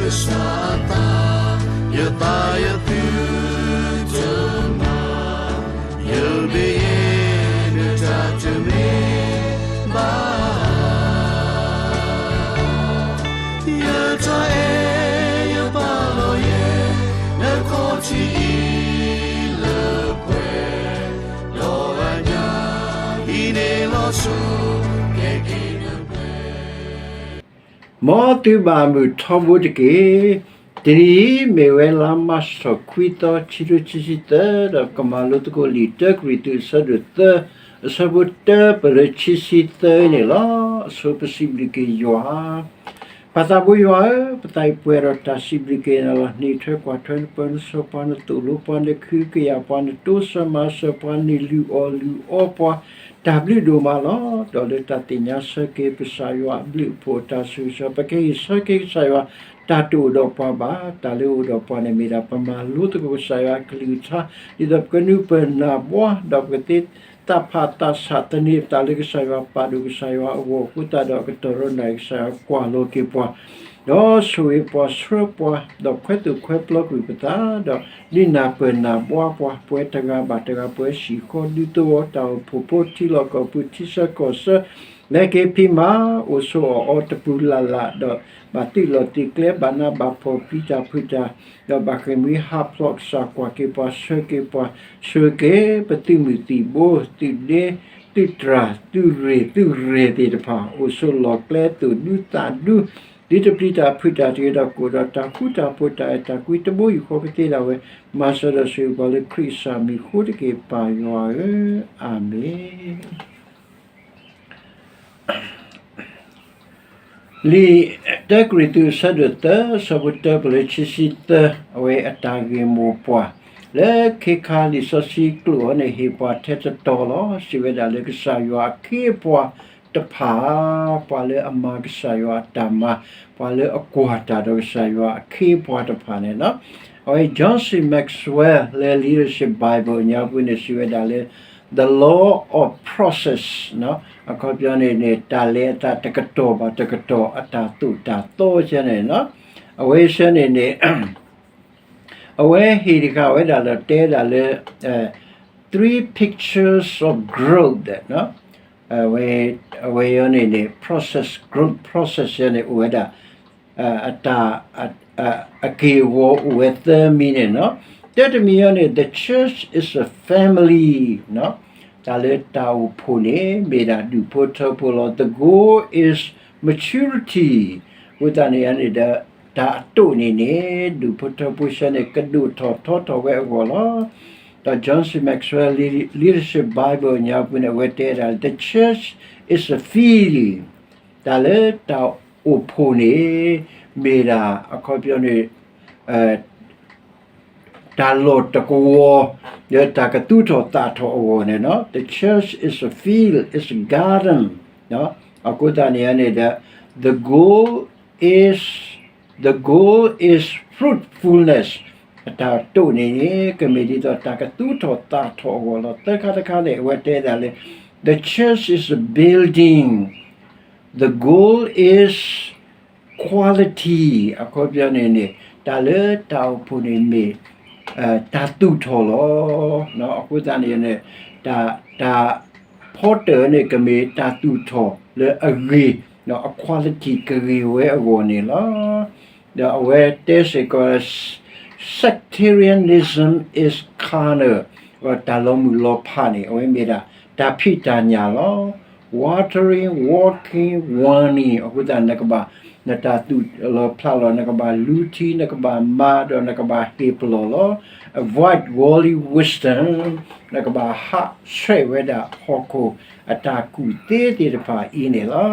ကစၢ်အသး, ယသးယသုတမၤ, ယမ့ၢ်ယဲ နတၢ်တမ့ၢ်ဘၣ်. ယတၢ်အဲၣ်ယပာ်လီၤယဲ နခီၣ်ထံးအံၤလၢပှဲၤ, ဒီးအညၣ်အံၤန့ၣ်လီၤဆီ ကဲက့ၤနပှဲၤ မ်သုဘၣ်မုာ်ထီဘိတက့ၢ်. တနံၤအံၤမ့ၢ်ဝဲလါမၢ်ၡး တဆံခွံသီ ခံကထိခံဆံသၢ, ဒီးကမၤလိသကိးလံာ်တၢကရံၣ်သူး အဆၢဒိၣ်သၢ, အဆၢဖိတၢပၢၢ်လၢခံဆံသၢန့ၣ်လီၤ. အဆိပစံးဘျုးက့ၤယွၤ ပၢ်သးဘိယွၤဧၢ, ပသးအံၤပှဲၤဒီးတၢ်စံးဘျုးက့ၤနၤလီၤ. နံးထွဲကွၢ်ထွဲ နပၢနဆှၢပှၤ နသိၣ်လိပှၤ နဃုကယာ်ပှၤ နတိစၢၤမၤစၢၤပှၤ နလုၢ်အီၣ်လုၢ်အီပှၤ တၢ်ဘျုးဒိၣ်မးလီၤ. ဒီးလၢတၢ်သ့ၣ်ညါဆၢက့ၤ ကစၢ်ယွၤအဘျုးအဖှိၣ် တၢ်ဆိၣ်ဂ့ၤဆိၣ်ဝါ ပကဟ့ၣ်ဆၢက့ၤကစၢ်ယွၤ တၢ်တအိၣ်ဒီးပှၤဘၣ်. တၢ်လၢအအိၣ်ဒီးပှၤန့ၣ်မ့ၢ်ဒၣ် ပမၤလိသကိးကစၢ်ယွၤအကလုၢ်ကထါ ဒ်သိးပကနုာ်ပၢၢ်နၢ်ဘှါ ဒီးပကသ့သးဖးသးဆး သန့ၤပသးလၢကစၢ်ယွၤပာ်ဒိၣ်ကစၢ်ယွၤအဂီၢ်အဃိသတးဒီး အကတီၢ်ဒီးနၤ ကစၢ်ယွၤကွၢ်လီၤက့ၤပှၤ ဒီးဆိၣ်ဂ့ၤပှၤဆှၢပှၤ ဒီးခွဲးသိၣ်ခွဲးပျီကွံာ်ပသး ဒီးဒုးနၢ်ပၢၢ်နၢ်ဘှါပှၤ ပှၤတဂၤဘၣ်တဂၤ ပှၤဟံၣ်ဃီဒူသဝီ တၢ်အိၣ်ဖှိၣ်ဖိ ထံလီၢ်ကီၢ်ပူၤ ထံဆၢကီၢ်ဆၢ လဲၤက့ၤဖံးမၤ အိၣ်ဆိးအီၣ်အီတပူၤလၢ်လၢ် ဒီးဘၣ်သုးလီၢ်သုးကျဲ ဘၣ်နးဘၣ်ဖှီၣ် ပျံၤတၢ်ဖုးတၢ် ဒီးဘၣ်ဃ့ၢ်မှံဟးဖျိး ကစၢ်ကွၢ်က့ၤပှၤ ဆှၢက့ၤပှၤ ဆှၢက့ၤပသုးမုၢ်သံၣ်ဘိ သုးဒ့ သုးတြၢ် သုးရ့ၣ် သုးရဲၣ်သ့ၣ်တဖၣ် အိၣ်ဆိးလီၢ်ကျဲ သိၣ်ဒူသးဒူ ဒ်တပျံၤတၢ်ဖုးတၢ်တဂ့ၤဒီး ကအိၣ်ဒီးတၢ်ဃူတၢ်ဖိး တၢ်အဲၣ်တၢ်ကွံ တဘိယူၢ်ဃီကသ့ဒၣ်ဝဲ မၤစၢၤဒီးဆိၣ်ဂ့ၤပှၤလၢခရံာ်ကစၢ်မံၤအဃိတက့ၢ် ပၢ်ယွၤဧၢ, အၤမ့ၣ်. လံာ်တၢကရံၣ်သူးအဆၢဒိၣ်သၢ အဆၢဖိတၢပၢၢ်လၢခံဆံသၢ, အဝဲအတၢ်ဂ့ၢ်မိၢ်ပှၢ် လၢခ့ခါလံာ်စီဆှံကျိာ်အံၤန့ၣ် ဟ့ၣ်ပှၤထဲတတီၤလီၤ. စံးဝဲဒၣ်လၢကစၢ်ယွၤအခ့အပှၤတဖၣ်, ပှၤလၢအမၤကစၢ်ယွၤအတၢ်မၤ, ပှၤလၢအကွၢ်တၢ်ဒီးကစၢ်ယွၤအခ့အပှၤတဖၣ်န့ၣ်လီၤ. အဝဲ John C Maxwell လၢ Leadership Bible ညါပူၤန့ၣ် စံးဝဲဒၣ်လၢ the law of process အခီပညီန့ၣ်န့ၣ် တၢ်လဲၤအသးတကတီၢ်ဘၣ်တကတီၢ် အတၢ်သိၣ်တၢ်သီဆၢန့ၣ်လီၤ. အဝဲဆၢန့ၣ်န့ၣ် အဝဲဟ့ၣ်တဃာ်ဝဲဒၣ်ဒီးတဲဒၣ်လၢ three pictures of growth အဝဲအံၤန့ၣ်န့ၣ် process, growth process န့ၣ် အိၣ်ဝဲဒၣ် အတၢ် အက့ၢ်အဂီၤအိၣ်ဝဲသၢမံၤန့ၣ်လီၤ. တၢတမံၤအံၤန့ၣ် the church is a family တၢ်လၢတၢ်အိၣ်ဖှိၣ်န့ၣ် မ့ၢ်ဒၣ်ဒူၣ်ဖိထၢဖိလီၤ. The goal is maturity အဃိသတးန့ၣ်န့ၣ်ဒီး တၢ်အတိာ်န့ၣ်န့ၣ် ဒူၣ်ဖိထၢဖိဆၢန့ၣ် ကဒိၣ်ထီၣ်ထီထီၣ်ဝဲအဂီၢ်လီၤ. ဒီး John C Maxwell Leadership Bible ညါပူၤန့ၣ် အဝဲတဲဒၣ် the church is a field တၢ်လၢတၢ်အိၣ်ဖှိၣ်န့ၣ် မ့ၢ်ဒၣ်အခီပညီန့ၣ် တၢ်လီၢ်တကဝီၤ လၢတၢ်ကသူထီၣ်သၣ်ထီၣ်အဂီၢ်န့ၣ်လီၤ. The church is a field, is a garden အဃိသတးန့ၣ်န့ၣ်ဒီး the goal is, the goal is fruitfulness အတၢ်တိာ်န့ၣ်န့ၣ် ကမ့ၢ်ဒ်သိးတၢ်ကသူထီၣ်သၣ်ထီၣ်အဂီၢ်လီၤ. သၢခါတခါန့ၣ် အဝဲတဲဒၣ်လၢ the church is a building, the goal is quality အခီပညီန့ၣ်န့ၣ် တၢ်လၢတၢ်အိၣ်ဖှိၣ်န့ၣ်မ့ၢ် တၢ်သူၣ်ထီၣ်လီၤ. အဃိသတးန့ၣ်န့ၣ် တၢ် တၢ်ဖီတၢၣ်န့ၣ် ကမ့ၢ်တၢ်သူၣ်ထီၣ်လၢအဂ့ၤ, အ quality ကဂ့ၤဝဲအဂီၢ်န့ၣ်လီၤ. ဒီးအဝဲတဲစ့ၢ်ကီး sectarianism is carnal တၢ်လီၤမုၢ်လီၤဖးန့ၣ် အဝဲမ့ၢ်ဒၣ် တၢ်ဖံးတၢ်ညၣ်လီၤ. Watering, working, warning အဃိသတး နကဘၣ် နတၢ်သူၣ်လီၤဖျးလီၤ နကဘၣ်လူထံ နကဘၣ်မၤ ဒီးနကဘၣ်ဟ့ၣ်ပလီၢ်လီၤ. Avoid worldly wisdom နကဘၣ်ဟးဆှဲးဝဲဒၣ်ဟီၣ်ခိၣ်အတၢ်ကူၣ်သ့သ့ၣ်တဖၣ်အံၤန့ၣ်လီၤ.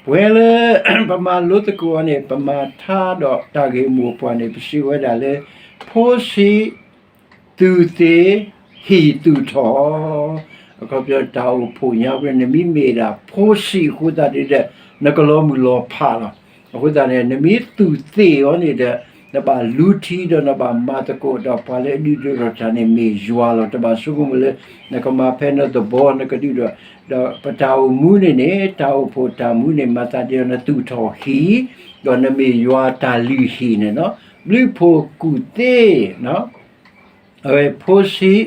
ပဝဲလၢ ပမၤလိသကိးအီၤန့ၣ် ပမၤထါဒီးတၢ်ဂ့ၢ်မိၢ်ပှၢ်န့ၣ် ပစံးဝဲဒၣ်လၢ ဖိဆံး သူၣ်သ့ၣ် ဟံၣ်သူၣ်ထီၣ်, အခီပညီတၢ်အိၣ်ဖှိၣ်ညါပူၤ နမ့မ့ၢ်ဒၣ်ဖိဆံးအဃိသတးဒီး နကလီၤမုၢ်လီၤဖးလီၤ. အဃိသတးန့ၣ် နမ့ၢ်သူၣ်သ့ၣ်အီၤန့ၣ်ဒီး နဘၣ်လူထံဒီးနဘၣ်မၤသကိးဒီး ပှၤလၢအဒုးဒိၣ်ထီၣ်တၢ်န့ၣ်မ့ၢ်ယွၤလီၤ. တဘၣ်ဆိကမိၣ်လၢ နကမၤဖဲနသဘီ နကဒုးဒီး ဒီးပတၢ်အိၣ်မူန့ၣ်န့ၣ် တၢ်အိၣ်ဖှိၣ်တၢ်မူန့ၣ် မၤသးဒ်နသူၣ်ထီၣ်ဟံၣ် ဒီးနမ့ၢ်ယွၤအတၢ်လုၢ်ဟံၣ်န့ၣ်လီၤ. ဘျုးဖှိၣ်ကူၣ်သ့ အဝဲဖိဆံး,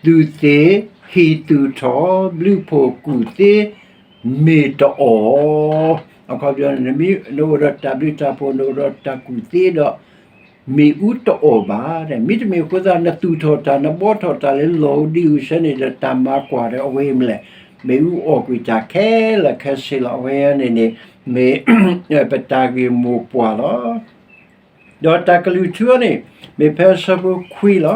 သူၣ်သ့, ဟံၣ်သူၣ်ထီၣ်, ဘျုးဖှိၣ်ကူၣ်သ့, မ့ၢ်တအီၣ်. အခီပညီန့ၣ် နမ့ၢ်နအိၣ်ဒီးတၢ်ဘျုးတၢ်ဖှိၣ် နအိၣ်ဒီးတၢ်ကူၣ်သ့ဒီး မ့ၣ်အူတအီၣ်ဘၣ်. မ့တမ့ၢ်အဃိသတး နသူၣ်ထီၣ်တၢ် နဘှီထီၣ်တၢ်လၢလီၢ်ဒံးအူဆၢန့ၣ်ဒီး တၢ်မၤကွၢ်ဒီးအဝဲမနုၤလဲၣ်. မ့ၣ်အူအီၣ်ကွံာ်တၢ်ခဲလၢာ်ခဲဆ့လီၤ. အဝဲန့ၣ်န့ၣ် မ့ၢ် ပတၢ်ဂ့ၢ်မိၢ်ပှၢ်လီၤ. ဒီးတၢ်ကလုၢ်ထူန့ၣ် မ့ၢ်ဖဲအဆၢဖိခွံလီၤ.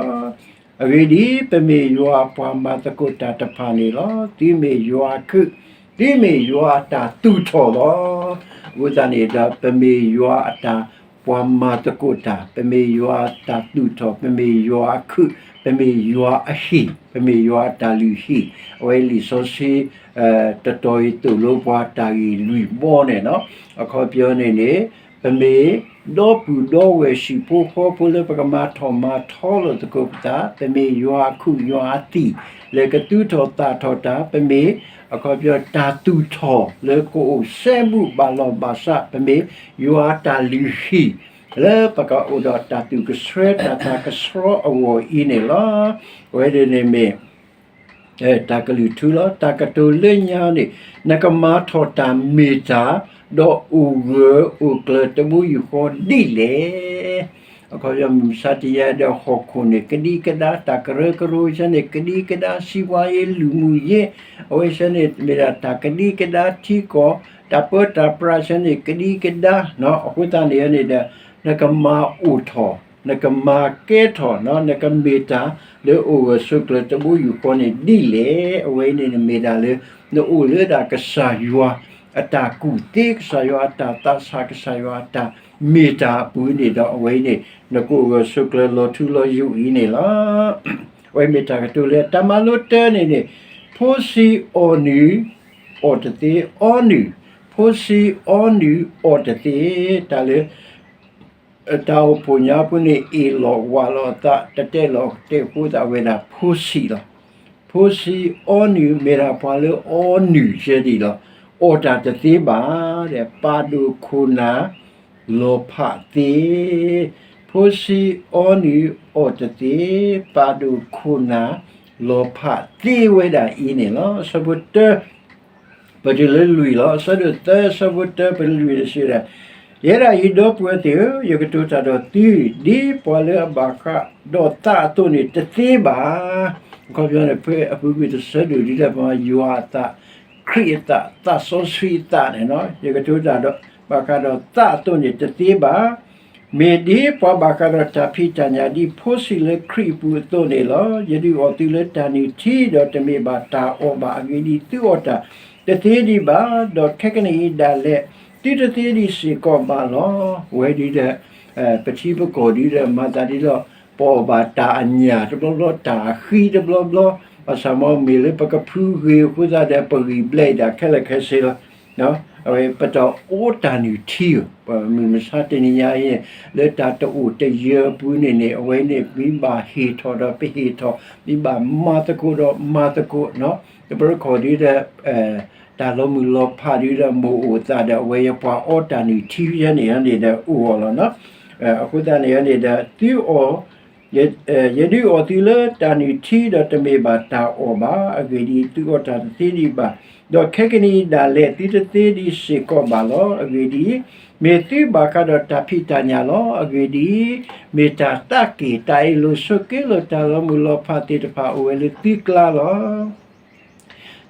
အဂ့ၢ်ဒ်အံၤ, ပမ့ၢ်ယွၤအပှၤမၤသကိးတၢ်တဖၣ်န့ၣ်လီၤ. သုမ့ၢ်ယွၤအခုၣ်, သုမ့ၢ်ယွၤအတၢ်သူၣ်ထီၣ်လီၤ. အဃိသတးန့ၣ်ဒီး ပမ့ၢ်ယွၤအတၢ်ပှၤမၤသကိးတၢ်, ပမ့ၢ်ယွၤအတၢ်သူၣ်ထီၣ်, ပမ့ၢ်ယွၤအခုၣ်, ပမ့ၢ်ယွၤအဟံၣ်, ပမ့ၢ်ယွၤအတၢ်လုၢ်ဟံၣ်, အဝဲလံာ်စီဆှံ တတီၤအံၤသိၣ်လိပှၤတၢ်ဂ့ၢ်လွံၢ်ဘီန့ၣ်လီၤ. အခီပညီန့ၣ်န့ၣ် ပမ့ၢ်ဒီပုၢ်ဒီဝဲၢ်ဟံၣ်ဖိဃီဖိလၢပကမၤထီၣ်မၤထီလိာ်သကိးပသး, ပမ့ၢ်ယွၤအခုၣ်ယွၤအသံၣ် လၢကသူၣ်ထီၣ်သၣ်ထီၣ်တၢ်, ပမ့ၢ် အခီပညီတၢ်သူၣ်ထီၣ်လၢကအိၣ်စဲဘူးဘၣ်လီၢ်ဘၣ်စး, ပမ့ၢ်ယွၤအတၢ်လုၢ်ဟံၣ် လၢပကအိၣ်ဒီးတၢ်သူၣ်ကဆှၢ တၢ်သးကဆှီအဂီၢ်အံၤန့ၣ်လီၤ. အဝဲန့ၣ်န့ၣ်မ့ၢ် တၢ်ကလုၢ်ထူလီၤ. တၢ်ကတိၤလၢညါန့ၣ် နကမၤထီၣ်တၢ်မ့ၢ်တၢ်, ဒီးအိၣ်ဂၢၢ်အိၣ်ကျၢၤတဘိယူၢ်ဃီဒ်လဲၣ်. အခီပညီမုၢ်မဆါတနံၤအံၤဒီးဟီၣ်ခိၣ်န့ၣ် ကဒံကဒါ တၢ်ကရၢကရိဆၢန့ၣ် ကဒံကဒါ စံးပှၤယ့ လူၢ်မူးယ့ အဝဲဆၢန့ၣ် မ့ၢ်ဒၣ်တၢ်ကဒံကဒါထံကီၢ်, တၢ်ပၢတၢ်ပြးဆၢန့ၣ် ကဒံကဒါ, အဃိသတးန့ၣ်န့ၣ်ဒီး နကမၤအိၣ်ထီၣ် နကမၤကဲထီၣ် နကမ့ၢ်တၢ်လၢအိၣ်ဂၢၢ်ဆိးကျၢၤတဘိယူၢ်ဃီန့ၣ်ဒ်လဲၣ်. အဝဲအံၤန့ၣ် နမ့ၢ်ဒၣ်လၢ နအိၣ်လၢဒၣ်ကစၢ်ယွၤအတၢ်ကူၣ်သ့, ကစၢ်ယွၤအတၢ်သးဆး, ကစၢ်ယွၤအတၢ်မ့ၢ်တၢ်အပူၤန့ၣ်ဒီး အဝဲအံၤန့ၣ် နကအိၣ်ဂၢၢ်ဆိးကျၢၤလီၤထူလီၤယိာ်အံၤန့ၣ်လီၤ. အဝဲမ့ၢ်တၢ်ကတိၤလၢတၢ်မၤလိတၢန့ၣ်န့ၣ် ဖိဆံးအီနုၢ် အီၣ်တသ့ အီနုၢ်, ဖိဆံးအီနုၢ်အီၣ်တသ့, တၢ်လၢ တၢ်အိၣ်ဖှိၣ်ညါပူၤန့ၣ် အ့ၣ်လိာ်ဝးလိာ်အသး တတဲလိာ်တဲာ်အဃိသတး အဝဲဒၣ်ဖိဆံးလီၤ. ဖိဆံးအီနုၢ် မ့ၢ်ဒၣ်ပှၤလၢအီနုၢ်ယဲဒၣ်လီၤ. အီၣ်တၢ်တသ့ဘၣ်ဒီး ပာ်ဒိၣ်ခိၣ်နၢ် လီၤဖးသ့, ဖိဆံးအီနုၢ်အီၣ်တသ့, ပာ်ဒိၣ်ခိၣ်နၢ် လီၤဖးသ့ဝဲဒၣ်အံၤန့ၣ်လီၤ. အဆၢဖိတၢ ပတုၤလၢလွံၢ်လီၤ. အဆၢဒိၣ်သၢ အဆၢဖိတၢ ပတုၤလၢလွံၢ်န့ၣ်စံးဝဲဒၣ်, ယဲဒၣ်အံၤ ဒီပုၢ်ဝဲၢ်သ့ၣ်ဧၢ, ယကတိၤတၢ်ဒီးသု ဒ်ပှၤလၢအဘၣ်ဃးဒီးသးအသိးန့ၣ်တသ့ဘၣ်. အခီပညီန့ၣ် ဖဲအပူၤကွံာ်တဆၢဒိၣ်ဒ်လဲၣ် ပမၤယွၤအသး, ခရံာ်အသး, သးစီဆှံအသးန့ၣ်လီၤ. ယကတိၤတၢ်ဒီး ဘၣ်ဃးဒီးသးအသိးန့ၣ်တသ့ဘၣ်. မ့ၢ်ဒ်ပှၤဘၣ်ဃးဒီးတၢ်ဖံးတၢ်ညၣ် ဒ်ဖိဆံးလၢခရံာ်အပူၤအသိးန့ၣ်လီၤ. ယဒုးအီၣ်သုလၢတၢ်နုၢ်ထံ ဒီးတမ့ၢ်ဘၣ်တၢ်အီၣ်ဘၣ်. အဂ့ၢ်ဒ်အံၤ, သုအီၣ်တၢ်တသ့ဒံးဘၣ်, ဒီးခဲကနံၣ်အံၤဒၣ်လဲာ် သုတသ့ဒံးစ့ၢ်ကီးဘၣ်လီၤ. ဝဲဒ်ဒီး ပထံပကီၢ်ဒ်ဒီး မၤသးဒ်ဒီး ပအီၣ်ဘၣ်တၢ်အညၣ်တဘျီဘျီ, တၢ်အဃံတဘျီဘျီ, ဘၣ်ဆၣ်မ့ၢ်မ့ၢ်လၢပကဖုဂ့ၤအဃိသတးဒီး ပဂံၢ်ဘျဲးဒၣ်ခဲလၢာ်ခဲဆ့လီၤ. အဝဲပတအိၣ်တၢ်နုၢ်ထံဧိၤ, ပမုၢ်မဆါတနံၤညါအံၤ လၢတၢ်တအိၣ်တယၢၤအပူၤန့ၣ်န့ၣ် အဝဲန့ၣ် မ့ၢ်ဘၣ်ဟ့ၣ်ထီၣ်ဒီးပဟ့ၣ်ထီၣ်, မ့ၢ်ဘၣ်မၤသကိးဒီးမၤသကိး, တဘျီတခီၣ်ဒ်ဒီး တၢ်လီၤမုၢ်လီၤဖးဒ်ဒီး မိၢ်အိၣ်သးဒီး အဝဲယပှၤအီတၢ်နုၢ်ထံယဲန့ၣ်န့ၣ်ဒီး အိၣ်အီၤလီၤ. အဃိသတးန့ၣ်န့ၣ်ဒီး သုအီၣ် ယဒုးအီၣ်သုလၢတၢ်နုၢ်ထံ ဒီးတမ့ၢ်ဘၣ်တၢ်အီၣ်ဘၣ်. အဂ့ၢ်ဒ်အံၤ, သုအီၣ်တၢ်တသ့ဒံးဘၣ်, ဒီးခဲကနံၣ်အံၤဒၣ်လဲာ် သုတသ့ဒံးစ့ၢ်ကီးဘၣ်လီၤ. အဂ့ၢ်ဒ်အံၤ, မ့ၢ်သုဘၣ်ဃးဒီးတၢ်ဖံးတၢ်ညၣ်လီၤ. အဂ့ၢ်ဒ်အံၤ, မ့ၢ်တၢ်သးက့ၣ်, တၢ်အ့ၣ်လိာ်ဆိးက့လိာ်, တၢ်လီၤမုၢ်လီၤဖးသ့ၣ်တဖၣ် အိၣ်ဝဲလၢသုကျါလီၤ.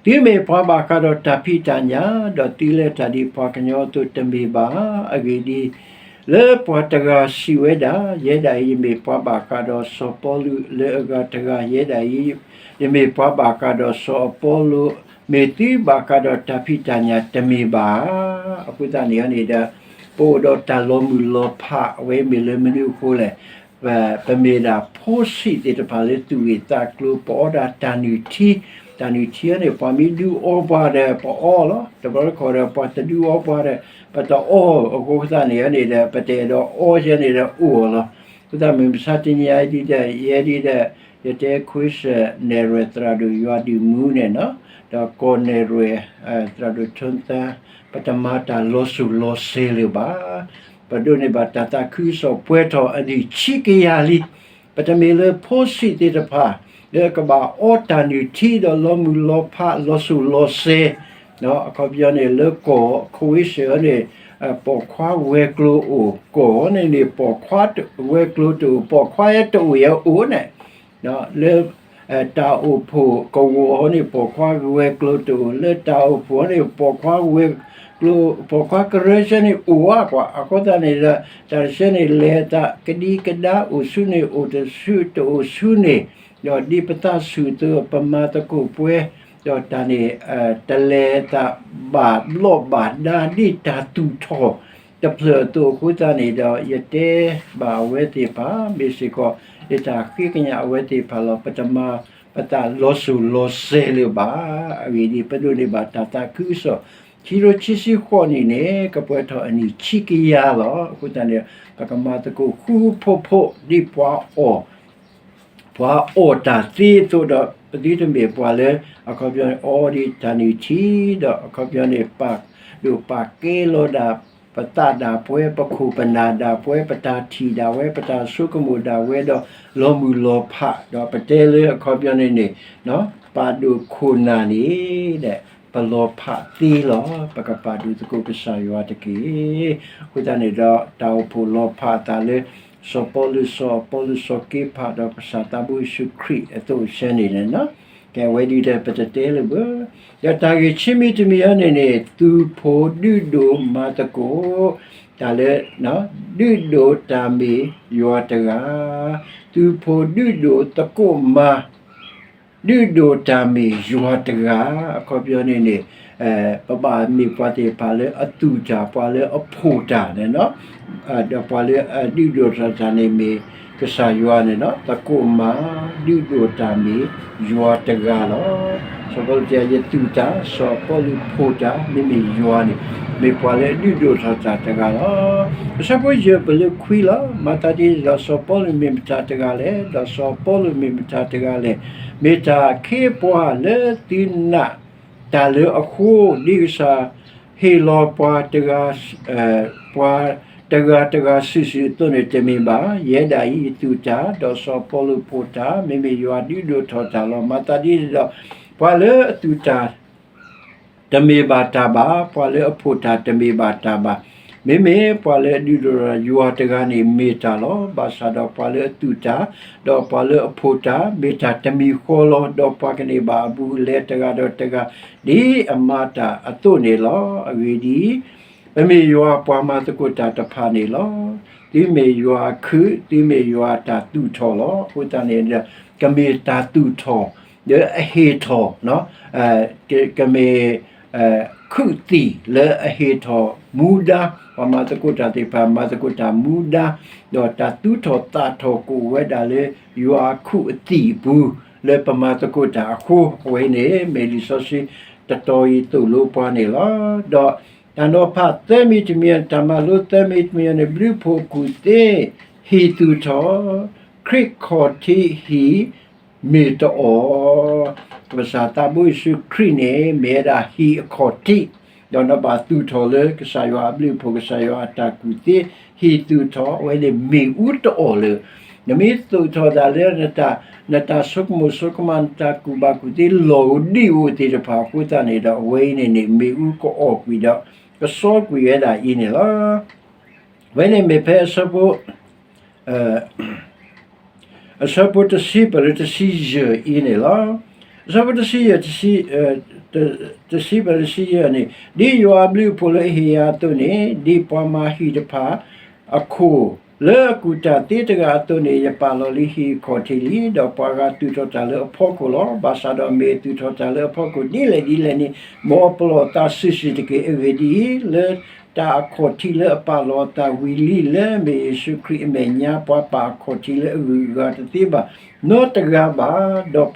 သုမ့ၢ်ပှၤဘၣ်ဃးဒီးတၢ်ဖံးတၢ်ညၣ်, ဒီးသုလဲၤတၢ်ဒ်ပှၤကညီအသိးတမ့ၢ်ဘၣ်. အဂ့ၢ်ဒ်အံၤ, လၢပှၤတဂၤစံးဝဲဒၣ်, ယဲဒၣ်အံၤ ယမ့ၢ်ပှၤဘၣ်ဃးဒီးစီၤပီလူး, လၢအဂၤတဂၤ, ယဲဒၣ်အံၤ ယမ့ၢ်ပှၤဘၣ်ဃးဒီးစီၤအပီလိ, မ့ၢ်သုဘၣ်ဃးဒီးတၢ်ဖံးတၢ်ညၣ်တမ့ၢ်ဘၣ်. အဃိသတးန့ၣ်န့ၣ်ဒီး ပအိၣ်ဒီးတၢ်လီၤမုၢ်လီၤဖး အဝဲမ့ၢ်လၢမနုၤအဃိလဲၣ်. ပမ့ၢ်ဒၣ်ဖိဆံးသ့ၣ်တဖၣ်လၢသူၣ်ဂ့ၢ်သးကျိၤ ပအီဒၣ်တၢ်နုၢ်ထံ, တၢ်နုၢ်ထံန့ၣ် ပှၤမ့ၢ်ဒုးအီပှၤဒီး ပအီလီၤ. တဘျီတခီၣ်ဒီး ပှၤတဒုးအီပှၤဒီး ပတအီအဃိသတးန့ၣ်န့ၣ်ဒီး ပတအဲၣ်ဒိးအီယဲန့ၣ်ဒီးအိၣ်အီၤလီၤ. အဃိသတးမုၢ်မဆါတနံၤအံၤဒ်ဒီး ယဲဒ်ဒီး ယတဲခွ့စၢၣ်နဲၣ်ရွဲၣ်သရၣ်ဒိၣ်ယွၤဒုးမူန့ၣ်နီၤ, ဒီးကီၢ်နဲၣ်ရွဲၣ် သရၣ်ဒိၣ်ထၢသါ, ပတမၤတၢ်လီၤစိၤလီၤစဲၤလၢၤဘၣ်. ပဒိးန့ၢ်ဘၣ်တၢ်သးခုကစီၣ်ပှဲၤထီၣ်အနံၣ်ဆံကယၤလံ. ပတမ့ၢ်လၢဖိဆံးသ့ၣ်တဖၣ် လၢကဘၣ်အီတၢ်နုၢ်ထံဒီးလီၤမုၢ်လီၤဖးလီၤစိၤလီၤစဲၤ, အခီပညီန့ၣ် လၢကီၢ်ခွ့စၢၣ်န့ၣ် ပိာ်ခွါဝဲၤကျိၤအိၣ်, ကီၢ်န့ၣ်န့ၣ် ပိာ်ခွါဝဲၤကျိၤတအိၣ်, ပိာ်ခွါယဲတအိၣ်ယဲအိၣ်န့ၣ် လၢ တၢ်အိၣ်ဖှိၣ်ကဝီၤန့ၣ် ပိာ်ခွါဝဲၤကျိၤတအိၣ်, လၢတၢ်အိၣ်ဖှိၣ်န့ၣ် ပိာ်ခွါဝဲၤကျိၤ, ပိာ်ခွါကရၢစဲန့ၣ်အိၣ်ဝဲကွၢ်, အဃိသတးန့ၣ်ဒီး တၢ်တဆဲန့ၣ် လဲၤသးကဒံကဒါအိၣ်ဆူန့ၣ် အိၣ်တဆူတအိၣ်ဆူန့ၣ်, ဒီးဒ်ပသးဆူၣ်အသိး ပမၤသကိးပှဲၤ, ဒီးတၢ်န့ၣ် တလဲၤသးဘၣ်ဘျီၣ်ဘၣ်ဒါဒ်တၢ်သူၣ်ထီၣ် တဖျၢၣ်အသိးအဃိသတးန့ၣ်ဒီး ယတဲဘၣ်အဝဲသ့ၣ်တဖၣ် မ့ၢ်စ့ၢ်ကီး ယတၢ်ဃ့ကညးအဝဲသ့ၣ်တဖၣ်လီၤ. ပတမၤပသးလီၤစိၤလီၤစဲၤလၢၤဘၣ်. အဂ့ၢ်ဒ်အံၤ, ပဒိးန့ၢ်ဘၣ်တၢ်သးခုကစီၣ် ခံကထိခံဆံဃိးနံၣ်န့ၣ် ကပှဲၤထီၣ်အနံၣ်ဆံကယၤလီၤ. အဃိသတးန့ၣ် ပကမၤသကိးဃူဃူဖိးဖိး ဒ်ပှၤအီၣ် ပှၤအီၣ်တၢ်သ့အသိးဒီး ပသုတမ့ၢ်ပှၤလၢ အခီပညီန့ၣ် အီဒံးတၢ်နုၢ်ထံဒီး အခီပညီန့ၣ် ပာ်ဒိၣ်ပာ်ကဲလီၤဒၣ် ပသးဒၣ်ပှဲၤ ပခိၣ်ပနၢ်ဒၣ်ပှဲၤ ပတၢ်ထံၣ်ဒၣ်ဝဲ ပတၢ်ဆိကမိၣ်ဒၣ်ဝဲဒီး လီၤမုၢ်လီၤဖး ဒီးပတဲလၢအခီပညီန့ၣ်န့ၣ် ပာ်ဒိၣ်ခိၣ်နၢ်န့ၣ် ပလီၤဖးသ့လီၤ. ပကပာ်ဒိၣ်သကိးကစၢ်ယွၤတက့ၢ်. အဃိသတးန့ၣ်ဒီး တၢ်အိၣ်ဖှိၣ်လီၤဖးအသးလၢ စီၤပီလူး စီၤပီလူး စီၤက့ဖး ဒီးကစၢ်သးဘိယ့ၣ်ၡူးခရံာ်အသိးစဲန့ၣ်န့ၣ် ကဲဝဲဒ်ဒီး ပတတဲလၢၤဘၣ်. ဒီးတၢ်ဂ့ၢ်ဆံမံၤတမံၤအံၤန့ၣ်န့ၣ် သူၣ်ဖိဒုးဒိၣ်မၤသကိး တၢ်လၢ ဒုးဒိၣ်တၢ်မ့ၢ်ယွၤတဂၤ, သူၣ်ဖိဒုးဒိၣ်သကိးမၤ ဒုးဒိၣ်တၢ်မ့ၢ်ယွၤတဂၤ, အခီပညီန့ၣ်န့ၣ် ပဘၣ်မ့ၢ်ပှၤသ့ၣ်တဖၣ်လၢအသူၣ်တၢ် ပှၤလၢအဖိၣ်တၢ်န့ၣ်လီၤ. ဒီးပှၤလၢအဒုးဒိၣ်ထီၣ်တၢ်န့ၣ်မ့ၢ်ကစၢ်ယွၤန့ၣ်လီၤ. သကိးမၤ ဒုးဒိၣ်တၢ်မ့ၢ်ယွၤတဂၤလီၤ. စီၤပီလူးတဲ ယသူၣ်တၢ်, စီၤပီလူးဖိၣ်တၢ်, မ့မ့ၢ်ယွၤန့ၣ် မ့ၢ်ပှၤလၢအဒုးဒိၣ်ထီၣ်တၢ်တဂၤလီၤ. အဆၢဖိယဲၢ်ပလၢခွံလီၤ. မၤသးဒ်န့ၣ်ဒီး စီၤပီလူးမ့ၢ်မတၤတဂၤလဲၣ်, ဒီးစီၤပီလူးမ့ၢ်မတၤတဂၤလဲၣ်. မ့ၢ်တၢ်အခ့အပှၤလၢသုနာ်တၢ်လၢအဃိ, ဒ်ကစၢ်ဟ့ၣ်လီၤပှၤတဂၤ ပှၤတဂၤတဂၤစုာ်စုာ်အသိးန့ၣ်တမ့ၢ်ဘၣ်. ယဲဒၣ်အံၤ ယသူၣ်တၢ်, ဒီးစီၤပီလူးဖိၣ်တၢ်, မ့မ့ၢ်ယွၤဒုးဒိၣ်ထီၣ်တၢ်လီၤ. မၤသးဒ်န့ၣ်ဒီး ပှၤလၢအသူၣ်တၢ် တမ့ၢ်ဘၣ်တၢ်ဘၣ်, ပှၤလၢအဖိၣ်တၢ်တမ့ၢ်ဘၣ်တၢ်ဘၣ်. မ့မ့ၢ်ပှၤလၢအဒုးဒိၣ်ထီၣ်ယွၤတဂၤန့ၣ်မ့ၢ်တၢ်လီၤ. ဘၣ်ဆၣ်ဒီးပှၤလၢအသူၣ်တၢ်, ဒီးပှၤလၢအဖိၣ်တၢ် မ့ၢ်တၢ်တမံၤဃီလီၤ. ဒီးပှၤကန့ၢ်ဘၣ်အဘူးအလဲတဂၤဒီးတဂၤ ဒ်အမၤတၢ်အသိးန့ၣ်လီၤ. အဂ့ၢ်ဒ်အံၤ, ပမ့ၢ်ယွၤပှၤမၤသကိးတၢ်တဖၣ်န့ၣ်လီၤ. သုမ့ၢ်ယွၤအခုး, သုမ့ၢ်ယွၤတၢ်သူၣ်ထီၣ်လီၤ. အဃိသတးန့ၣ်ဒီး ကမ့ၢ်တၢ်သူၣ်ထီၣ် လၢအဟ့ၣ်ထီၣ်, ကမ့ၢ် ခုၣ်သံၣ်လၢအဟ့ၣ်ထီၣ်မူဒါ, ပှၤမၤသကိးတၢ်သ့ၣ်တဖၣ် မၤသကိးတၢ်မူဒါ, ဒီးတၢ်သူၣ်ထီၣ်သးထီၣ်ကအိၣ်ဝဲဒၣ်လၢ ယွၤအခုၣ်အသံၣ်အပူၤ လၢပမၤသကိးတၢ်အဃိ, အဝဲအံၤန့ၣ် မ့ၢ်လံာ်စီဆှံတတီၤအံၤသိၣ်လိပှၤန့ၣ်လီၤ. ဒီးတၢ်နီၤဖးသၢမံၤတမံၤ, တၢ်မၤလိသၢမံၤတမံၤန့ၣ် ဘျုးဖှိၣ်ကူၣ်သ့ ဟံၣ်သူၣ်ထီၣ်, ခရံာ်ခီၣ်ထံးဟံၣ် မ့ၢ်တအီၣ်, ကစၢ်သးဘိယ့ၣ်ၡူးခရံာ်န့ၣ် မ့ၢ်ဝဲဒၣ်ဟံၣ်အခီၣ်ထံး, ဒီးနဘၣ်သူၣ်ထီၣ်လၢကစၢ်ယွၤအဘျုးအဖှိၣ် ကစၢ်ယွၤအတၢ်ကူၣ်သ့, ဟံၣ်သူၣ်ထီၣ် အဝဲန့ၣ်မ့ၣ်အူတအီၣ်လၢၤ. နမ့ၢ်သူၣ်ထီၣ်သးလၢ နတၢ်ဆိကမိၣ်ဆိကမး နတၢ်ကူၣ်ဘၣ်ကူၣ်သ့လီၢ်ဧိၤဒံၣ်ဧိၤသ့ၣ်တဖၣ်အဃိသတးန့ၣ်ဒီး အဝဲအံၤန့ၣ်န့ၣ် မ့ၣ်အူကအီၣ်ကွံာ်ဒီး ကစီကွံာ်ဝဲဒၣ်အံၤန့ၣ်လီၤ. အဝဲန့ၣ်မ့ၢ်ဖဲအဆၢဖိ အဆၢဖိတဆံပၢၢ်လၢတဆံယဲၢ်အံၤန့ၣ်လီၤ. အဆၢဖိတဆံယဲၢ် တဆံပၢၢ်လၢတဆံယဲၢ်န့ၣ်, ဒ်ယွၤအဘျုးအဖှိၣ်လၢအဟ့ၣ်ယၤအသိးန့ၣ်, ဒ်ပှၤမၤဟံၣ်တဖၣ်အခိၣ်လၢအကူၣ်တၢ်သ့တဂၤအသိးန့ၣ်, ယပာ်လီၤလံဟံၣ်အခီၣ်ထံးလံ, ဒီးပှၤဂၤသူၣ်ထီၣ်တၢ်လၢအဖီခိၣ်လီၤ. ဘၣ်ဆၣ်ဒီးမ့ၢ်သူၣ်ထီၣ်တၢ်လၢအဖီခိၣ်ဒ်လဲၣ်ဒ်လဲၣ်န့ၣ်, မ်အပလီၢ်အသးစုာ်စုာ်တက့ၢ်. အဂ့ၢ်ဒ်အံၤ, လၢတၢ်အခီၣ်ထံးလၢအပာ်လီၤအသးဝံၤလံ, လၢအမ့ၢ်ယ့ၣ်ၡူးခရံာ်အမဲာ်ညါ, ပှၤပာ်အခီၣ်ထံးလၢအဂုၤအဂၤတသ့ဘၣ်နီတဂၤဘၣ်.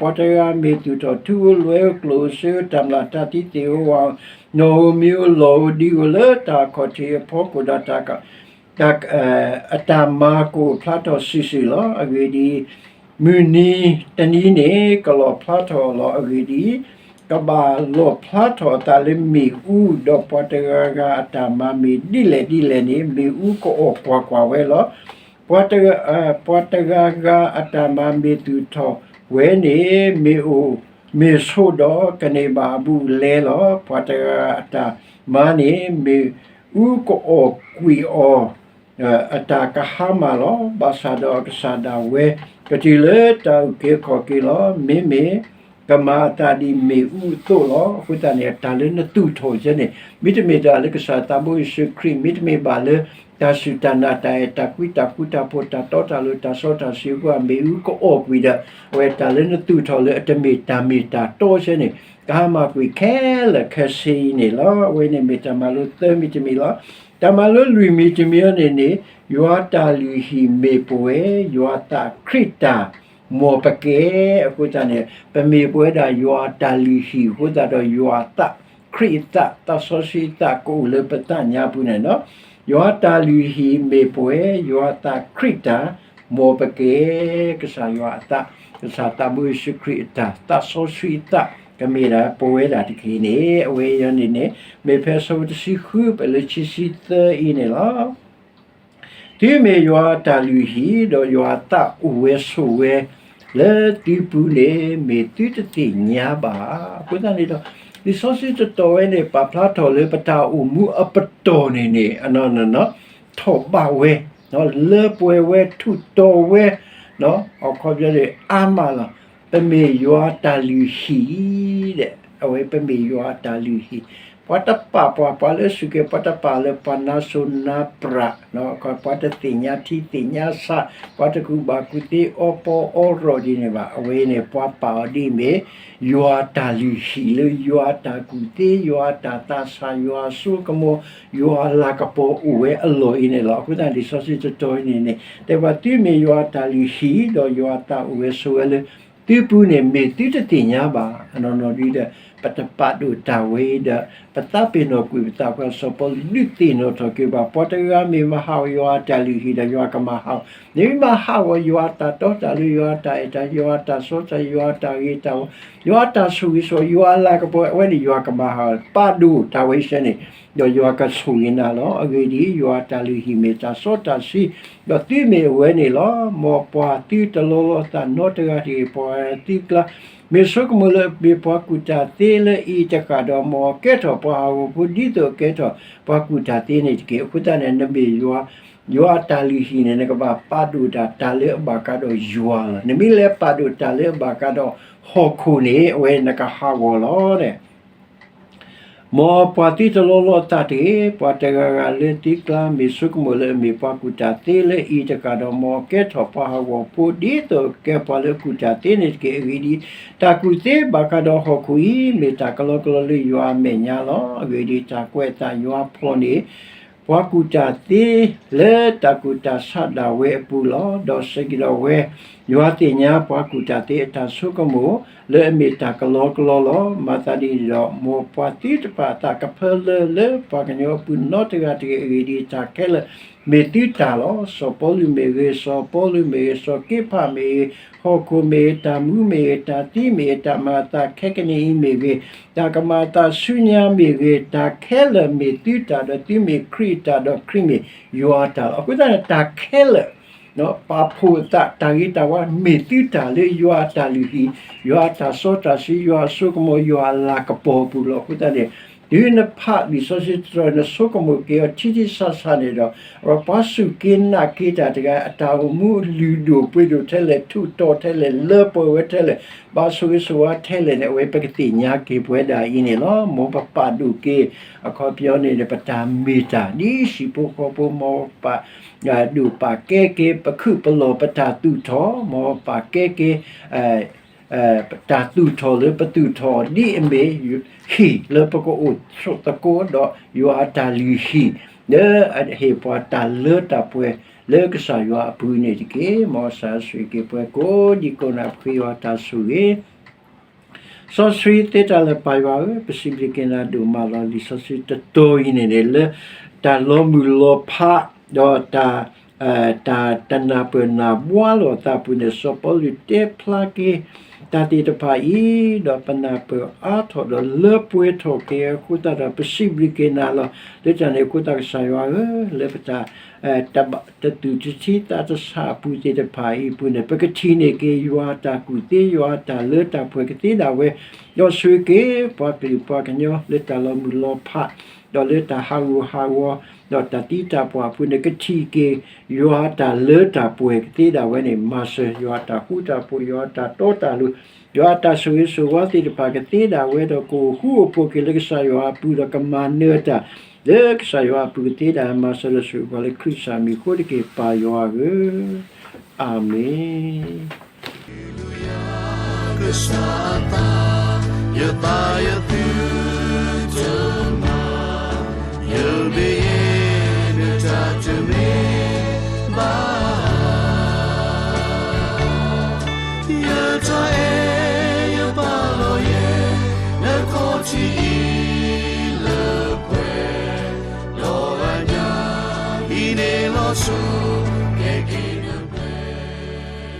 ဒီးပှၤတဂၤမ့ၢ်သူၣ်ထီၣ်ထူဧိၤလွဲဧိၤ ကျိၣ်ဧိၤစ့ဧိၤ တၢ်မျၢ်တၢ်သံသ့ၣ်ဧိၤဝၣ်ဧိၤ နီၣ်ဧိၤမံၤဧိၤလီၢ်ဧိၤဒံဧိၤ လၢတၢ်အခီၣ်ထံးအဖီခိၣ်ဒီး အတၢ်မၤကအိၣ်ဖျါထီၣ်စုာ်စုာ်လီၤ. အဂ့ၢ်ဒ်အံၤ, မုၢ်နံၤတနံၤန့ၣ် ကလီၣ်ဖျါထီၣ်လီၤ. အဂ့ၢ်ဒ်အံၤ, ကဘၣ်လီၣ်ဖျါထီၣ်အသးလၢမ့ၣ်အူ, ဒီးပှၤတဂၤဂၤအတၢ်မၤမ့ၢ်ဒ်လဲၣ်ဒ်လဲၣ်န့ၣ် မ့ၣ်အူကအီၣ်ကွၢ်ကွၢ်ဝဲလီၤ. ပှၤတဂၤဂၤအတၢ်မၤမ့ၢ်သူၣ်ထီၣ်ဝဲန့ၣ် မ့ၣ်အူ မ့ၢ်ဆိးဒီးကန့ၢ်ဘၣ်အဘူးအလဲလီၤ. ပှၤတဂၤဂၤအတၢ်မၤန့ၣ် မ့ၣ်အူကအီၣ်ကွံာ်အီၤ အတၢ်ကဟါမၢ်လီၤ. ဘၣ်ဆၣ်ဒီးအကစၢ်ဒၣ်ဝဲ ကတုၤလၢတၢ်အုၣ်က့ၤခီၣ်က့ၤလီၤ. မ့မ့ၢ်ကမၤအသးဒ်မ့ၣ်အူအသိးလီၤ. အဃိသတးန့ၣ် တၢ်လၢနသူၣ်ထီၣ်ကဲန့ၣ် မ့တမ့ၢ်တၢ်လၢကစၢ်သးဘိယ့ၣ်ၡူးခရံာ်, မ့တမ့ၢ်ဘၣ်လၢ တၢ်စူၢ်တၢ်နာ်တၢ်အဲၣ်တၢ်ကွံတၢ်ဃူတၢ်ဖိးတၢ်တီတၢ်လိၤတၢ်စီတၢ်ဆှံအဃိ မ့ၣ်အူကအီၣ်ကွံာ်ဒီး အဝဲတၢ်လၢနသူၣ်ထီၣ်လၢအတမ့ၢ်တၢ်မ့ၢ်တၢ်တီကဲန့ၣ် ကဟါမၢ်ကွံာ်ခဲလၢာ်ခဲဆ့အံၤန့ၣ်လီၤ. အဝဲန့ၣ်မ့ၢ်တၢ်မၤလိသၢမံၤတမံၤလီၤ. တၢ်မၤလိလွံၢ်မံၤတမံၤအံၤန့ၣ်န့ၣ် ယွၤတၢ်လုၢ်ဟံၣ်မ့ၢ်ပဝဲ ယွၤသးခရံာ်တၢ် မ်ပကဲ အဃိသတးန့ၣ် ပမ့ၢ်ပဝဲဒၣ်ယွၤတၢ်လုၢ်ဟံၣ်အဃိသတးဒီး ယွၤအသး ခရံာ်အသး သးစီဆှံအသးကအိၣ်လၢပသးညါပူၤန့ၣ်လီၤ. ယွၤတၢ်လုၢ်ဟံၣ်မ့ၢ်ပဝဲ ယွၤသးခရံာ်တၢ် မ်ပကဲ ကစၢ်ယွၤအသး ကစၢ်သးဘိယ့ၣ်ၡူးခရံာ်အတၢ် သးစီဆှံအသး ကမ့ၢ်ဒၣ်ပဝဲဒၣ်တက့ၢ်န့ၣ် အဝဲအံၤန့ၣ်န့ၣ် မ့ၢ်ဖဲအဆၢဖိတဆံဃု ပလၢခံဆံသၢအံၤန့ၣ်လီၤ. တုၤမ့ၢ်ယွၤအတၢ်လုၢ်ဟံၣ် ဒီးယွၤအသးအိၣ်ဝဲဆိးဝဲ လၢသုပူၤန့ၣ် မ့ၢ်သုတသ့ၣ်ညါဘၣ်. အဃိသတးန့ၣ်ဒီး လံာ်စီဆှံတတီၤဝဲန့ၣ် ပာ်ဖျါထီၣ်လၢပတၢ်အိၣ်မူအပတီၢ်န့ၣ်န့ၣ် အနီၢ်နီၢ်နီၢ် ထီၣ်ဘးဝဲ လၢပှဲၤဝဲ ထူးတီၤဝဲ အခီပညီန့ၣ် အါမးလီၤ. ပမ့ၢ်ယွၤတၢ်လုၢ်ဟံၣ်ဒီး အဝဲပမ့ၢ်ယွၤတၢ်လုၢ်ဟံၣ် ပှၤတပာ်ပှၤ ပှၤလၢအစူၢ်က့ၤ ပှၤတပာ်လၢပှၤနါစိၤနါပြး ပှၤတသ့ၣ်ညါထံသ့ၣ်ညါဆး ပှၤတကူၣ်ဘၣ်ကူၣ်သ့ အီပီအီရီၣ်ဒ်န့ၣ်ဘၣ်. အဝဲန့ၣ် ပှၤပာ်အီၤဒ်အမ့ၢ် ယွၤတၢ်လုၢ်ဟံၣ်လၢယွၤအတၢ်ကူၣ်သ့ ယွၤအတၢ်သးဆး ယွၤအစိကမီၤ ယွၤအလၤကပီၤအိၣ်ဝဲအလီၢ်အံၤန့ၣ်လီၤ. အဃိသတး လံာ်စီဆှံတတီၤအံၤန့ၣ်န့ၣ် တဲဝဲ တုၤမ့ၢ်ယွၤအတၢ်လုၢ်ဟံၣ် ဒီးယွၤအသးအိၣ်ဝဲဆိးဝဲလၢ သုပူၤန့ၣ် မ့ၢ်သုတသ့ၣ်ညါဘၣ်. အနီၢ်နီၢ်ဒ်ဒီး ပတပာ်ဒိၣ်တၢ်ဝဲအံၤဒီး ပသးပ့ၤနီၣ်ကွံာ်ပသးပှၤ စီၤပီလူးသ့ၣ်နီၣ်ထီၣ်က့ၤဘၣ် ပှၤတဂၤမ့ၢ်မၤဟးဂီၤယွၤအတၢ်လုၢ်ဟံၣ်ဒီး ယွၤကမၤဟးဂီၤ, မ့ၢ်မၤဟးဂီၤယွၤအတၢ်တီတၢ်လိၤ ယွၤအတၢ်အဲၣ်တၢ် ယွၤအတၢ်စီတၢ် ယွၤအတၢ်ဂ့ၤတၢ်ဝါ ယွၤအတၢ်ဆိၣ်ဂ့ၤဆိၣ်ဝါ ယွၤအလၤကပီၤ အဝဲန့ၣ်ယွၤကမၤဟးဂီၤ ပာ်ဒိၣ်တၢ်ဝဲအံၤန့ၣ် ဒီးယွၤကဆိၣ်ဂ့ၤနၤလီၤ. အဂ့ၢ်ဒ်အံၤ ယွၤအတၢ်လုၢ်ဟံၣ်မ့ၢ်တၢ်စီတၢ်ဆှံ ဒီးသုမ့ၢ်အဝဲန့ၣ်လီၤ. မ်ပှၤသုတလီလီၤသးနီတဂၤတဂ့ၤ, ပှၤသုကျါ မ့ၢ်ဆိကမိၣ်လၢအမ့ၢ်ပှၤကူၣ်တၢ်သ့လၢအံၤတဃၣ်ဒီး မ်အကဲထီၣ်ပှၤဟးဂီၤဖိဒ်သိးအကဲထီၣ်ပှၤကူၣ်တၢ်သ့န့ၣ်တက့ၢ်. အဃိသတးန့ၣ် နမ့ၢ်ယွၤ ယွၤအတၢ်လုၢ်ဟံၣ်န့ၣ် နကဘၣ်ပာ်ဒိၣ်တၢ်တၢ်လၢအဘၣ်ဃးဒီးယွၤလီၤ. နမ့ၢ်လဲၤပာ်ဒိၣ်တၢ်လၢအဘၣ်ဃးဒီးဟီၣ်ခိၣ်န့ၣ် အဝဲနကဟးဂီၤလီၤန့ၣ် မ်ပှၤသုတလီလီၤသးတဂ့ၤ, ပှၤတဂၤဂၤလၢသုကျါ မ့ၢ်ဆိကမိၣ်လၢအမ့ၢ်ပှၤကူၣ်တၢ်သ့လၢအံၤတဃၣ်ဒီး မ်အကဲထီၣ်ပှၤဟးဂီၤဖိဒ်သိးကဲပှၤလၢကူၣ်တၢ်သ့န့ၣ်တက့ၢ်. အဂ့ၢ်ဒ်အံၤ, တၢ်ကူၣ်သ့ဘၣ်ဃးဒီးဟီၣ်ခိၣ်အံၤ မ့ၢ်တၢ်ကလီကလီလၢယွၤအမဲာ်ညါလီၤ. အဂ့ၢ်ဒ်အံၤ, တၢ်ကွဲးအသးယွၤဖီၣ်န့ၢ် ပှၤကူၣ်တၢ်သ့လၢတၢ်ကူၣ်တၢ်ဆးဒၣ်ဝဲအပူၤလီၤ. ဒီးစံးကဒီးဝဲ, ယွၤသ့ၣ်ညါပှၤကူၣ်တၢ်သ့အတၢ်ဆိကမိၣ် လၢအမ့ၢ်တၢ်ကလီကလီလီၤ. မၤသးဒ်န့ၣ်ဒီး မ်ပှၤသုတပာ်အသးကဖၢလၢၢ်လၢပှၤကညီအပူၤနီတဂၤတဂ့ၤ. အဂ့ၢ်ဒ်အံၤ, တၢ်ခဲလၢာ်မ့ၢ်သုတၢ်လီၤ. စီၤပီလူးမ့ၢ်ဂ့ၤ, စီၤပီလူးမ့ၢ်ဂ့ၤ, စီၤက့ဖးမ့ၢ်ဂ့ၤ, ဟီၣ်ခိၣ်မ့ၢ်ဂ့ၤ, တၢ်မူမ့ၢ်ဂ့ၤ, တၢ်သံမ့ၢ်ဂ့ၤ, တၢ်မၤအသးခဲကနံၣ်အံၤမ့ၢ်ဂ့ၤ, တၢ်ကမၤအသးဆူညါမ့ၢ်ဂ့ၤ, တၢ်ခဲလၢာ်မ့ၢ်သုတၢ်, ဒီးသုမ့ၢ်ခရံာ်အတၢ်, ဒီးခရံာ်မ့ၢ်ယွၤအတၢ်လီၤ. အဃိသတးန့ၣ် တၢ်ခဲလၢာ် ပာ်ဖှိၣ်အသး တၢ်ဂ့ၤတၢ်ဝါ မ့ၢ်သုတၢ်လၢယွၤအတၢ်လုၢ်ဟံၣ်, ယွၤအတၢ်စီတၢ်ဆှံ, ယွၤအစိကမီၤ, ယွၤအလၤကပီၤအပူၤလီၤ. အဃိသတးန့ၣ် တုၤနဖးလံာ်စီဆှံတတီၤ နဆိကမိၣ်က့ၤအီၤထံထံဆးဆးန့ၣ်ဒီး ပှၤစူၢ်က့ၤနာ်က့ၤတၢ်တဂၤ အတၢ်အိၣ်မူလုၢ်ဒိၣ်ပှ့ၤဒိၣ်ထဲလဲၣ်, ထူးတီၤထဲလဲၣ်, လၢပှဲၤဝဲထဲလဲၣ်, ဘၣ်ဆိၣ်ဂ့ၤဆိၣ်ဝါထဲလဲၣ်န့ၣ် အဝဲပကသ့ၣ်ညါက့ၤပဝဲဒၣ်အံၤန့ၣ်လီၤ. မ်ပပာ်ဒိၣ်က့ၤ အခီပညီန့ၣ် ပတၢ်မ့ၢ်တၢ် ဒ်ဟံၣ်ဖိဃီဖိ မ်ပပာ်ဒိၣ်ပာ်ကဲက့ၤ ပခုၣ်ပလီၢ်ပတၢ်သူၣ်ထီၣ်, မ်ပပာ်ကဲက့ၤ တၢ်သူၣ်ထီၣ်လၢပသူၣ်ထီၣ်ဒ်အမ့ၢ် ဟံၣ်လၢပကအိၣ်ဆိးသကိးဒီးယွၤအတၢ်လုၢ်ဟံၣ် လၢအဟ့ၣ်ပှၤတၢ်လၢတၢ်ပှဲၤလၢကစၢ်ယွၤအပူၤန့ၣ်တက့ၢ်. မ်ကစၢ်ဆိၣ်ဂ့ၤက့ၤပှၤကိးဒံကိးနီၢ် ပဃ့ယွၤတၢ်ဆိၣ်ဂ့ၤ စီဆှံသ့တၢ်လၢာ် ပၢ်ယွၤဧၢ, ပစံးဘျုးက့ၤနၤဒိၣ်မးလီၤ. လံာ်စီဆှံတတီၤအံၤန့ၣ်န့ၣ် လၢတၢ်လီၤမုၢ်လီၤဖး ဒီးတၢ် တၢ်တနၢ်ပၢၢ်နၢ်ဘှါလိာ်အသးအပူၤန့ၣ် စီၤပီလူးတဲဖျါက့ၤ တၢ်သ့ၣ်တဖၣ်အံၤ ဒီးပနၢ်ပၢၢ်အါထီၣ်ဒီးလၢပှဲၤထီၣ်က့ၤအဃိသတးဒီး ပစံးဘျုးက့ၤနၤလီၤ. လၢတၢ်န့ၣ်အဃိသတး ကစၢ်ယွၤဧၢ, လၢပတၢ်တသူၣ်တထံသးတဆးအပူၤသ့ၣ်တဖၣ်အံၤအပူၤန့ၣ် ပကထံၣ်န့ၢ်က့ၤယွၤအတၢ်ကူၣ်သ့ ယွၤအတၢ်လၢတၢ်ပှဲၤကသ့ဒၣ်ဝဲ, ဒီးဆိၣ်ဂ့ၤက့ၤပှၤကလုာ်ပှၤကညီလၢတၢ်လီၤမုၢ်လီၤဖး ဒီးလၢတၢ်ဟးဂူာ်ဟးဂီၤ ဒီးတၢ်သံတၢ်ပှၢ်အပူၤန့ၣ် ကထံၣ်က့ၤ ယွၤအတၢ်လၢတၢ်ပှဲၤကသ့ဒၣ်ဝဲန့ၣ် မၤစၢၤယွၤအတၢ်ဃူတၢ်ဖိး ယွၤအတၢ်တီတၢ်လိၤ ယွၤအတၢ်ဆိၣ်ဂ့ၤဆိၣ်ဝါသ့ၣ်တဖၣ်ကသ့ဒၣ်ဝဲဒီး ကအိၣ်ဃူအိၣ်ဖိးက့ၤလၢကစၢ်ယွၤအပူၤဒီး ကမၤနၢၤတၢ် လၢကစၢ်ယွၤအပူၤကသ့ဒၣ် မၤစၢၤဒီးဆိၣ်ဂ့ၤပှၤလၢခရံာ်ကစၢ်မံၤအဃိတက့ၢ် ပၢ်ယွၤဧၢ, အၤမ့ၣ်. ကစၢ်အသး, ယသးယသုတမၤ, ယမ့ၢ်ယဲ နတၢ်တမ့ၢ်ဘၣ်ဧါ. ယတၢ်အဲၣ်ယပာ်လီၤယဲ နခီၣ်ထံးအံၤလၢပှဲၤ, ဒီးအညၣ်ဟံးန့ၢ်လီၤဆိ